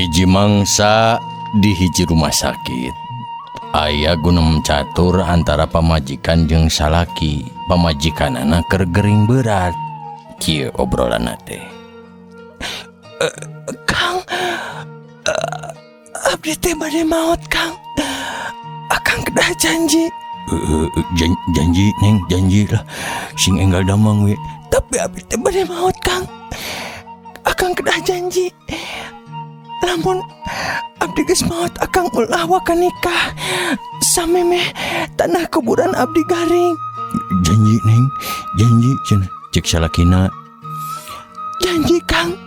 Hiji mangsa di hiji rumah sakit. Aya gunem catur antara pamajikan jeung salaki. Pamajikanana keur gering berat. Kieu obrolanna teh. Kang, abdi teh bade maot, Kang. Akang kedah janji. Janji Neng, janji lah. Sing enggal damang we. Tapi abdi teh bade maot, Kang. Akang kedah janji. Lamun abdi geus maot, akang ulah waka nikah. Samemeh tanah kuburan abdi garing. Janji Neng, janji cenah. Cek salakina. Janji Kang.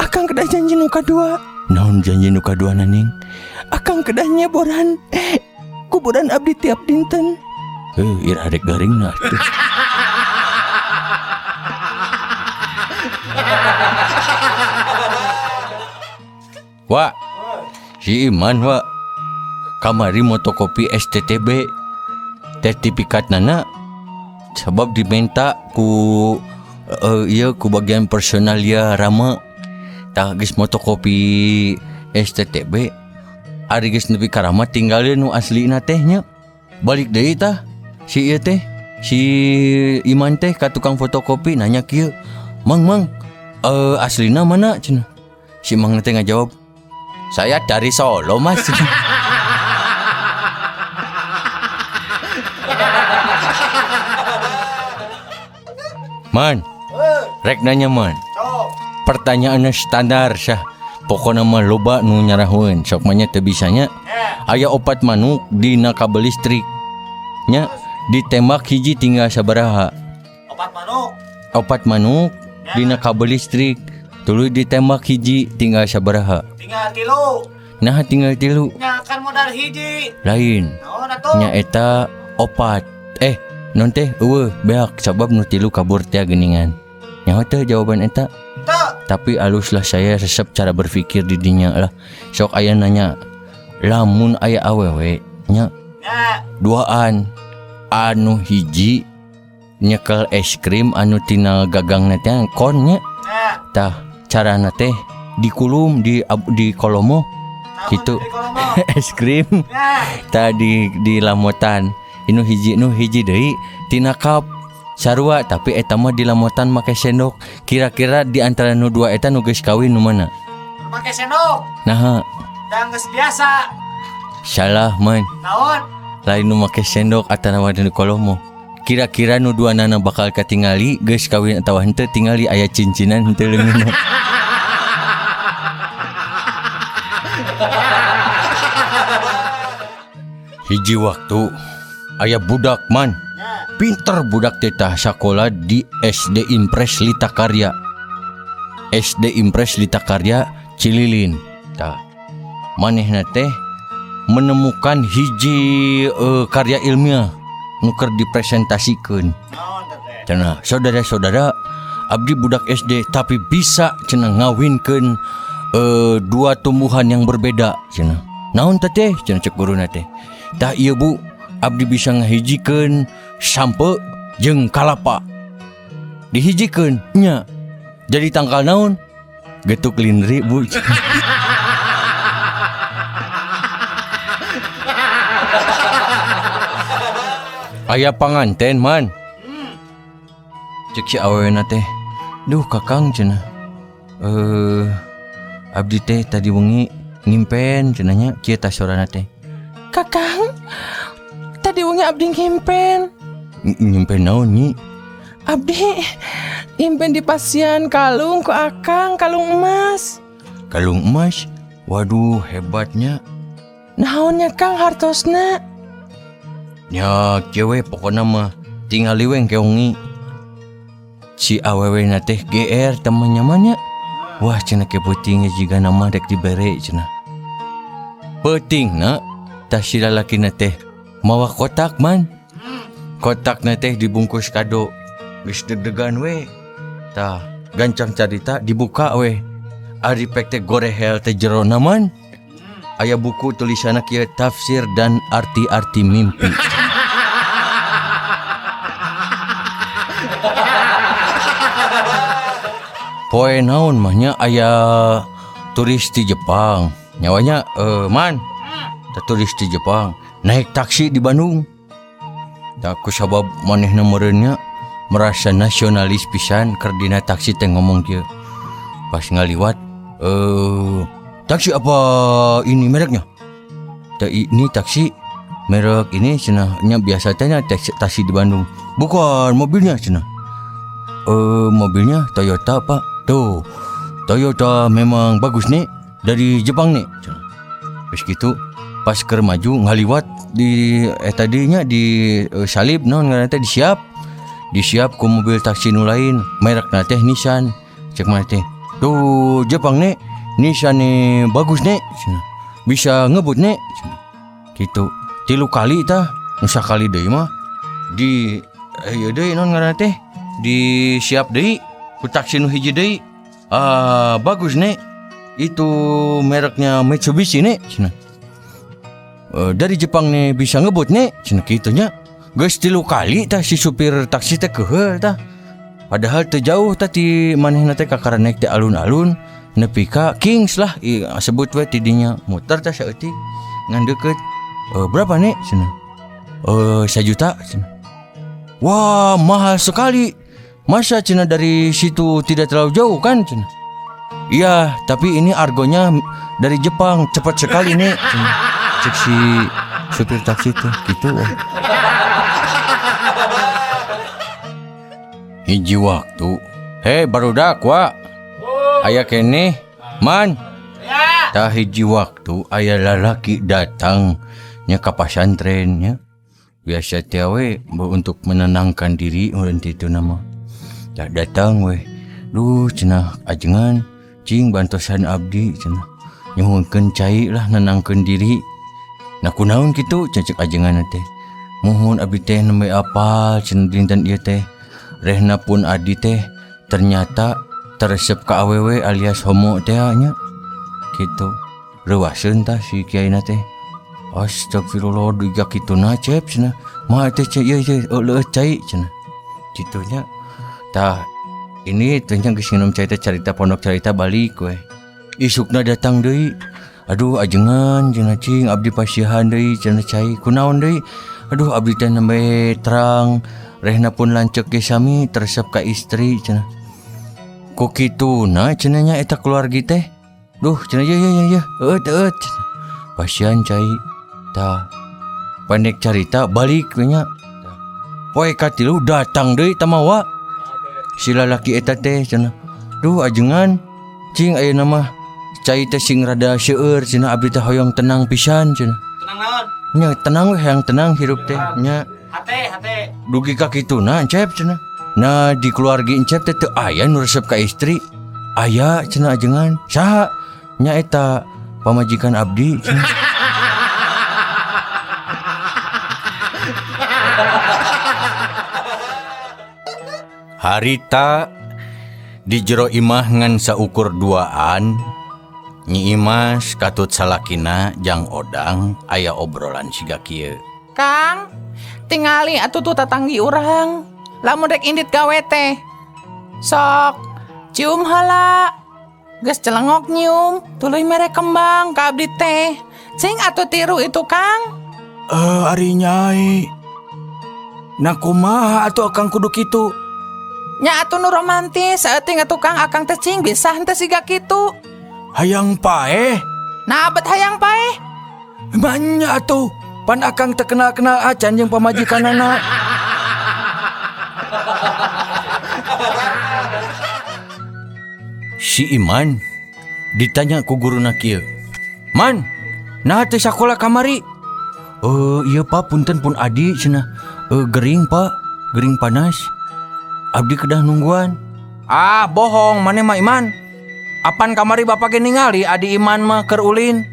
Akang kedah janji nu kadua. Naon janji nu kaduana Neng? Akang kedah nyeboran kuburan abdi tiap dinten. Ira arek garingna atuh. Wak, si Iman wak kamari motokopi STTB sertifikat nana sebab diminta ku ieu ku bagian personalia Rama. Tah geus motokopi STTB ari geus nepi ka Rama tinggalin nu aslina teh nya. Balik deui tah si ieu teh, si Iman teh ka tukang fotokopi nanya kieu, "Mang, mang, aslina mana?" cenah. Si Mang teh ngajawab, "Saya dari Solo, Mas." Man, rek nanya man. Pertanyaannya standar sah. Pokokna mah loba nu nyarahoeun, sok mah nya teu bisanya. Aya opat manuk dina kabel listrik. Nya ditembak hiji tinggal sabaraha? Opat manuk. Opat manuk dina kabel listrik. Tuluy ditembak hiji tinggal sabaraha? Tinggal tilu. Nah tinggal tilu. Nya kan modal hiji. Lain. Naon atuh? Nya eta opat. Non teh eueuh beak sabab nu tilu kabur teh geuningan. Nyaho teh jawaban eta? Teu. Tapi aluslah saya resep cara berpikir di dinya lah. Sok aya nanya, lamun aya awewe nya duaan anu hiji nyekel es krim anu tina gagangna teh kon nya. Tah carana teh dikulum di kolomo gitu. Es krim tadi di lamotan. Inu hiji nu hiji deui tina kap sarua tapi eta mah di lamotan make sendok. Kira-kira di antara nu dua eta nu geus kawin nu mana? Make sendok. Naha? Da geus biasa. Salah man. Naon? Lain nu make sendok atawa nu kolomo. Kira-kira nu dua nana bakal katingali geus kawin atawa henteu tingali aya cincinan henteu leungeunna. Hiji waktu aya budak man. Pinter budak teh tah sakola di SD Impres Lita Karya. SD Impres Lita Karya Cililin. Tah manehna teh menemukan hiji karya ilmiah nu keur dipresentasikeun. Cenah saudara-saudara, abdi budak SD tapi bisa cenah ngawinkeun dua tumbuhan yang berbeda cenah. Naon teh teh cenah cek guruna teh. Tah ieu Bu, abdi bisa ngahijikeun sampe jeung kalapa. Dihijikeun nya. Jadi tangkal naon? Getuk lindri Bu. Aya panganten man. Cek si awewena teh, "Duh kakang cenah. Abdi teh tadi wengi ngimpen cenah nya kieu tah sorana teh." Kakang, tadi wengi abdi ngimpen. Ngimpen naon nyi? Abdi ngimpen di pasian kalung ku akang, kalung emas. Kalung emas? Waduh hebatnya. Naonnya Kang hartosna? Nya kieu we pokona mah tingali we engke wengi. Si awewena teh GR temannya mah nya. Wah cenah ke peuting jiga nama rek dibere cenah. Peutingna tah si lalakina teh mawa kotak man. Kotakna teh dibungkus kado. Geus deg-degan we. Tah gancang carita dibuka we. Ari pek teh gorehel teh jerona man. Aya buku tulisanna kieu tafsir dan arti-arti mimpi. Poe naon mah nya aya Turis di Jepang nyawanya man tah turis di Jepang naik taksi di Bandung tah ku sabab manehna meureun nya merasa nasionalis pisan keur dina taksi teh ngomong kieu pas ngaliwat taksi apa ini mereknya teh ini taksi merek ini cenah nya biasa teh nya taksi di Bandung bukan mobilnya cenah mobilnya Toyota pak tuh Toyota memang bagus nih dari Jepang nih cenah. Terus gitu pas keur maju ngaliwat di tadinya di salib naon ngaranna teh disiap ku mobil taksi nu lain merekna teh Nissan cek maneh teh tuh Jepang nih Nissan nih bagus nih cenah bisa ngebut nih cenah gitu 3 kali tah nu sakali deui mah di ieu deui naon ngaranna teh disiap deui ku taksi nu hiji deui bagus nih itu mereknya Mitsubishi nih cenah dari Jepang nih bisa ngebut nih cenah kitu nya geus 3 kali tah si supir taksi teh keuheul tah padahal teu jauh tah ti manehna teh kakara naik teh alun-alun nepi ka Kings lah sebut we ti dinya muter tah saeutik ngan deukeut berapa nih cenah 1 juta cenah wah mahal sekali masa cenah dari situ tidak terlalu jauh kan cenah iya tapi ini argonya dari Jepang cepat sekali nih cenah cek si supir taksi teh gitu. Hiji waktu hei barudak wa aya keneh man tah hiji waktu aya lalaki datang nya ka pasantren nya biasa teh we untuk menenangkan diri urang teh nama tah datang we duh cenah ajengan cing bantosan abdi cenah nyuhunkeun cai lah nenangkeun diri nah kunaon kitu cecek ajengan teh muhun abdi teh nembe apal cenah dinten ieu teh rehna pun adi teh ternyata teresep ka awewe alias homo teh nya kitu reuaseun tah si kiaina teh astagfirullah diga kituna cep cenah mah teh cai ieu leueuh cai cenah kitu nya tah ini teh nya geus nginum cai teh carita pondok carita balik we isukna datang deui aduh ajengan cenah cing abdi pasihan deui cenah cai kunaon deui aduh abdi teh nembe terang rehna pun lanceuk ge sami teresep ka istri cenah ku kituna cenah nya eta keluargi teh duh cenah ye ye ye eueut eueut cenah pasihan cai tah pendek carita balik we nya poe katilu datang deui tamawa si lalaki eta teh cenah duh ajengan cing ayeuna mah cai teh sing rada seueur cenah abdi teh hoyong tenang pisan cenah tenang naon nya tenang we hayang tenang hirup teh nya hate hate dugi ka kituna encep cenah nah di keluargi encep teh teu aya nu resep ka istri aya cenah ajengan saha nya eta pamajikan abdi cenah harita di jero imah ngan saukur duaan Nyi Imas katut salakina jang odang aya obrolan siga kieu. Kang, tingali atuh tuh tatanggi urang. Lamun rek indit gawe teh. Sok, cium heula. Geus celengok nyium, tuluy mere kembang ka abdi teh. Cing atuh tiru itu, Kang. Ari nyai. Nah kumaha atuh akang kudu kitu? Nya atuh nu romantis, saeuting atuh Kang akang teh cing bisa henteu siga kitu. Hayang paeh. Nah, bet hayang paeh. Banyak atuh. Pan akang terkenal-kenal acan jeung pamajikanana. Si Iman ditanya ku guruna kieu. Man, nah teh sakola kamari? Iya Pak, punten pun adi cenah. Gering Pak, gering panas. Abdi kedah nungguan. Ah, bohong maneh mah Iman. Apan kamari bapak ge ningali adi Iman mah keur ulin?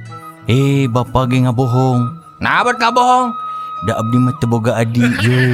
Bapak ge ngabohong. Nah, bet ngabohong. Da abdi mah teu boga adi ye.